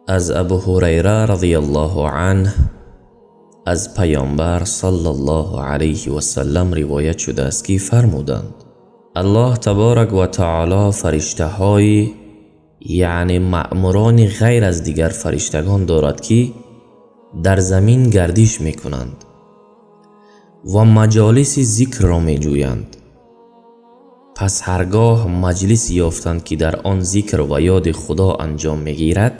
Аз Абу Ҳурайра разияллоҳу анҳу аз Паёмбар саллаллоҳу алайҳи васаллам ривоят шудааст, ки фармуданд: Аллоҳ табарак ва таъоло фариштаҳои, яъне маъмурони ғайр аз дигар фариштагон дорад, ки дар замин гардиш мекунанд ва маҷолиси зикрро меҷӯянд. Пас ҳаргоҳ маҷлис ёфтанд, ки дар он зикр ва ёди Худо анҷом мегирад,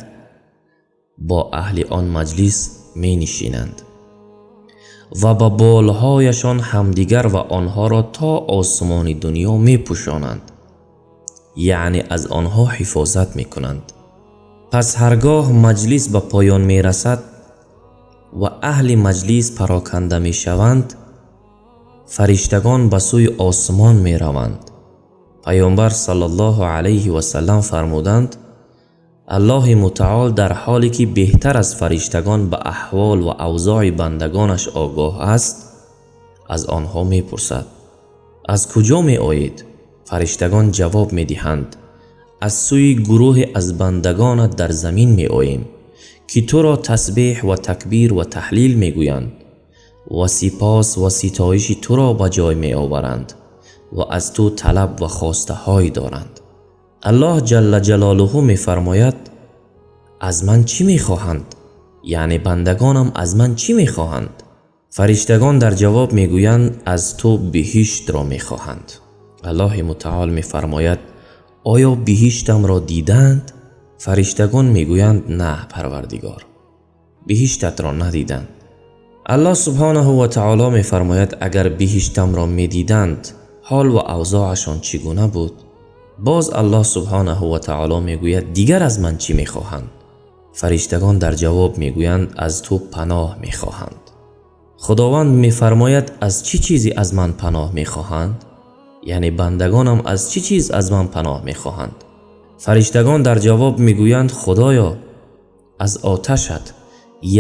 бо аҳли он маҷлис менишинанд ва ба болҳояшон ҳамдигар ва онҳоро то осмони дунё мепӯшонанд, яъне аз онҳо ҳифозат мекунанд. Пас ҳаргоҳ маҷлис ба поён мерасад ва аҳли маҷлис пароканда мешаванд, фариштагон ба сӯи осмон мераванд. Паёмбар саллаллоҳу алайҳи васаллам фармуданд: Аллоҳи мутаол дар ҳоле ки беҳтар аз фариштагон ба аҳвол ва авзои бандагонаш огоҳ аст, аз онҳо мепурсад: аз куҷо меоед? Фариштагон ҷавоб медиҳанд: аз сӯи гурӯҳе аз бандагонат дар замин меоем, ки туро тасбеҳ ва такбир ва таҳлил мегӯянд ва сипос ва ситоиши туро ба ҷой меоваранд ва аз ту талаб ва хостаҳое доранд. Аллоҳ ҷалла ҷалолаҳу мефармояд: аз ман чӣ мехоҳанд? Яъне бандагонам аз ман чӣ мехоҳанд? Фариштагон дар ҷавоб мегӯянд: аз ту биҳиштро мехоҳанд. Аллоҳи мутаол мефармояд: оё биҳиштамро диданд? Фариштагон мегӯянд: на, Парвардигор, биҳиштатро надиданд. Аллоҳ субҳонаҳу ва таоло мефармояд: агар биҳиштамро медиданд, ҳол ва авзоашон чӣ гуна буд? Боз Аллоҳ субҳонаҳу ва таоло мегӯяд: дигар аз ман чӣ мехоҳанд? Фариштагон дар ҷавоб мегӯянд: аз ту паноҳ мехоҳанд. Худованд мефармояд: аз чӣ чизе аз ман паноҳ мехоҳанд? Яъне бандагонам аз чӣ чиз аз ман паноҳ мехоҳанд? Фариштагон дар ҷавоб мегӯянд: Худоё, аз оташат,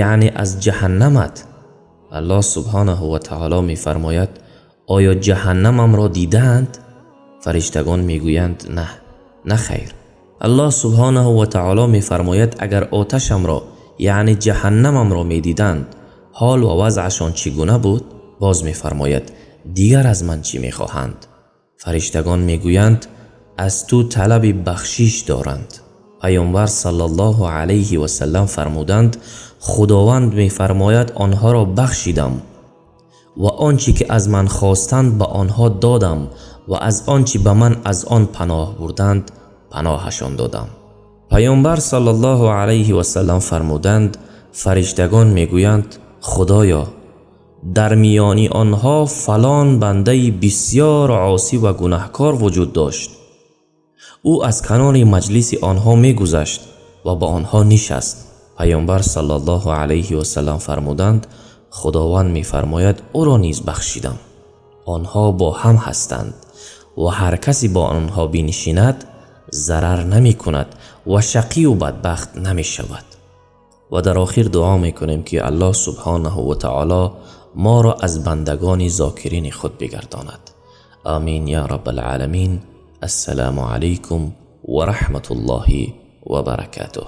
яъне аз ҷаҳаннамат. Аллоҳ субҳонаҳу ва таоло мефармояд: оё ҷаҳаннамамро дидаанд? Фариштагон мегӯянд: на, на хайр. Аллоҳ субҳонаҳу ва таоло мефармояд: агар оташамро, яъне ҷаҳаннамамро медиданд, ҳол ва вазъашон чӣ гуна буд? Боз мефармояд: дигар аз ман чӣ мехоҳанд? Фариштагон мегӯянд: аз ту талаби бахшиш доранд. Паёмбар саллаллоҳу алайҳи васаллам фармуданд: Худованд мефармояд: онҳоро бахшидам ва он чӣ ки аз ман хостанд ба онҳо додам ва аз он чӣ ба ман аз он паноҳ бурданд паноҳашон додам. Паёмбар саллаллоҳу алайҳи васаллам фармуданд: фариштагон мегӯянд: Худоё, дар миёни онҳо фалон бандаи бисёр осӣ ва гунаҳкор вуҷуд дошт. Ӯ аз канори маҷлиси онҳо мегузашт ва ба онҳо нишаст. Паёмбар саллаллоҳу алайҳи васаллам фармуданд: Худованд мефармояд: ӯро низ бахшидам. Онҳо бо ҳам ҳастанд ва ҳар касе бо онҳо бинишинад зарар намекунад ва шақию бадбахт намешавад. Ва дар охир дуо мекунем, ки Аллоҳ субҳонаҳу ва таоло моро аз бандагони зокирини худ бигардонад. Амин я раббал оламин. Ассалому алайкум ва раҳматуллоҳи ва баракотуҳ.